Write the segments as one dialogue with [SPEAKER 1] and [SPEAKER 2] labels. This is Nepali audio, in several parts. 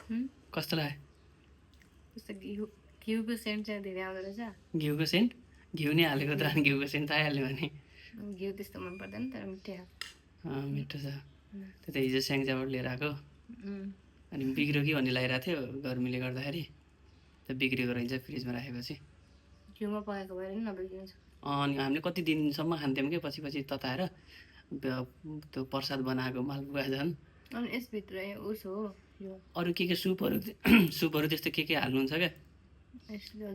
[SPEAKER 1] कस्तो लाग्यो?
[SPEAKER 2] त्यस्तो घिउको सेन्ट चाहिँ धेरै आउँदो रहेछ।
[SPEAKER 1] घिउको सेन्ट? घिउ नै हालेको त अनि घिउको सेन्ट त आइहाल्यो भने।
[SPEAKER 2] घिउ त्यस्तो मन पर्दैन तर मिठै हो।
[SPEAKER 1] मिठो छ। त्यो त हिजो स्याङ्जाबाट लिएर आएको अनि बिग्रियो कि भन्ने लागिरहेको थियो गर्मीले गर्दाखेरि। त्यो बिग्रेको रहेछ फ्रिजमा राखेपछि।
[SPEAKER 2] घिउमा पकाएको भएर नि नबिग्रिन्छ।
[SPEAKER 1] अनि हामीले कति दिनसम्म खान्थ्यौँ कि पछि पछि तताएर त्यो प्रसाद बनाएको मालपुवा झन्।
[SPEAKER 2] अनि यसभित्र उस हो यो
[SPEAKER 1] अरू के सुपहरू सुपहरू त्यस्तो के हाल्नुहुन्छ क्या?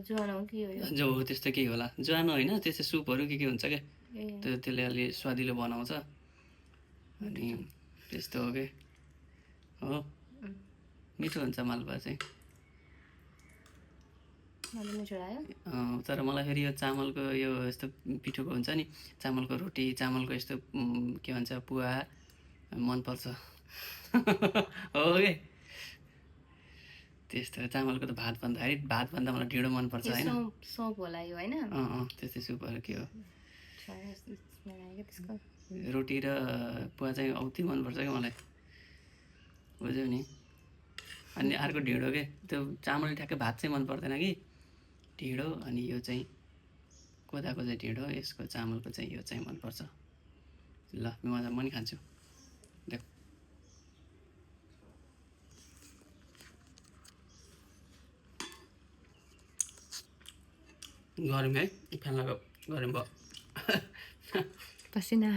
[SPEAKER 2] ज्वानो हो कि यो
[SPEAKER 1] जो हो त्यस्तो केही होला। ज्वानो होइन, त्यस्तो सुपहरू के हुन्छ क्या? त्यसले अलि स्वादिलो बनाउँछ अनि त्यस्तो हो कि हो। मिठो हुन्छ मालपुवा चाहिँ। तर मलाई फेरि यो चामलको यो यस्तो पिठोको हुन्छ नि, चामलको रोटी, चामलको यस्तो के भन्छ पुवा मनपर्छ। हो कि त्यस्तो चामलको त भातभन्दा मलाई ढिँडो मनपर्छ होइन।
[SPEAKER 2] सौप होला यो होइन।
[SPEAKER 1] त्यस्तै सुपहरू के हो। रोटी र पुवा चाहिँ औधी मनपर्छ क्या मलाई, बुझ्यौ नि। अनि अर्को ढिँडो के, त्यो चामल ठ्याक्कै भात चाहिँ मन पर्दैन कि, ढिँडो। अनि यो चाहिँ कोदाको चाहिँ ढिँडो, यसको चामलको चाहिँ यो चाहिँ मनपर्छ। ल म नि खान्छु। देख गर्मी है, फ्यान लगाऊ, गर्मी भयो।
[SPEAKER 2] पसिना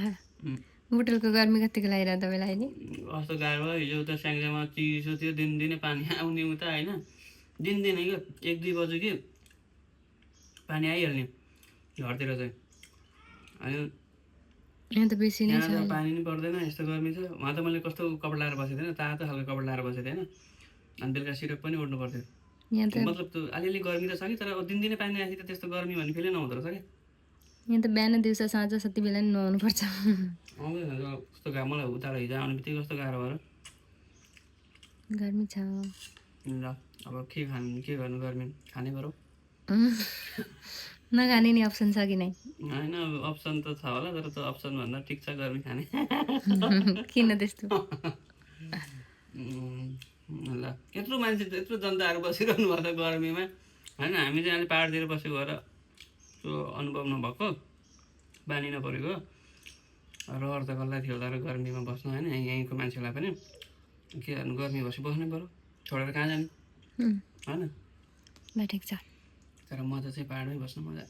[SPEAKER 2] बोतलको गर्मी कतिको लागिरहेको तपाईँलाई नि?
[SPEAKER 1] कस्तो गाह्रो भयो। हिजो त स्याङ्जामा चिसो थियो, दिनदिनै पानी आउने उता होइन, दिनदिनै क्या 1-2 बज्यो कि पानी आइहाल्ने घरतिर चाहिँ। अनि
[SPEAKER 2] यहाँ त बेसी नै छ,
[SPEAKER 1] पानी नि पर्दैन, यस्तो गर्मी छ। उहाँ त मैले कस्तो कपडा लगाएर बसेको थिएन, तातो खालको कपडा लगाएर बसेको थिएन। अनि बेलुका सिरक पनि ओढ्नु पर्थ्यो। मतलब त्यो अलिअलि गर्मी त छ कि, तर दिनदिनै पानी आएपछि त त्यस्तो गर्मी भन्ने फिलै नहुँदो रहेछ क्या।
[SPEAKER 2] यहाँ त बिहान दिउँसो साँझ जति बेला नि नुहाउनु पर्छ।
[SPEAKER 1] आउँदैन कस्तो गाह्रो, मलाई उता हिजो आउने बित्तिकै कस्तो गाह्रो भयो।
[SPEAKER 2] गर्मी छ।
[SPEAKER 1] ल अब के गर्नु, गर्मी खानै पर्यो।
[SPEAKER 2] नखाने नि अप्सन छ कि नै?
[SPEAKER 1] होइन अप्सन त छ होला, तर त्यो अप्सन भन्दा ठिक छ गर्मी खाने।
[SPEAKER 2] किन त्यस्तो?
[SPEAKER 1] ल यत्रो मान्छे, यत्रो जनताहरू बसिरहनु भयो त गर्मीमा होइन। हामी चाहिँ अहिले पाहाडतिर बसेको भएर त्यो अनुभव नभएको, बानी नपरेको रहर त कसलाई थियो होला र गर्मीमा बस्नु होइन। यहीँको मान्छेलाई पनि के गर्नु, गर्मी भएपछि बस्नै पऱ्यो, छोडेर कहाँ जाने होइन।
[SPEAKER 2] ल ठिक छ,
[SPEAKER 1] तर मजा चाहिँ पाहाडमै बस्नु मजा।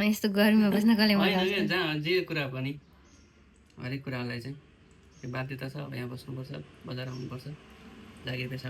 [SPEAKER 2] यस्तो गर्मीमा बस्न कसले मजा आउँछ?
[SPEAKER 1] होइन जहाँ जे कुरा पनि, हरेक कुरालाई चाहिँ बाध्यता छ। अब यहाँ बस्नुपर्छ, बजार आउनुपर्छ, जागिर पेसा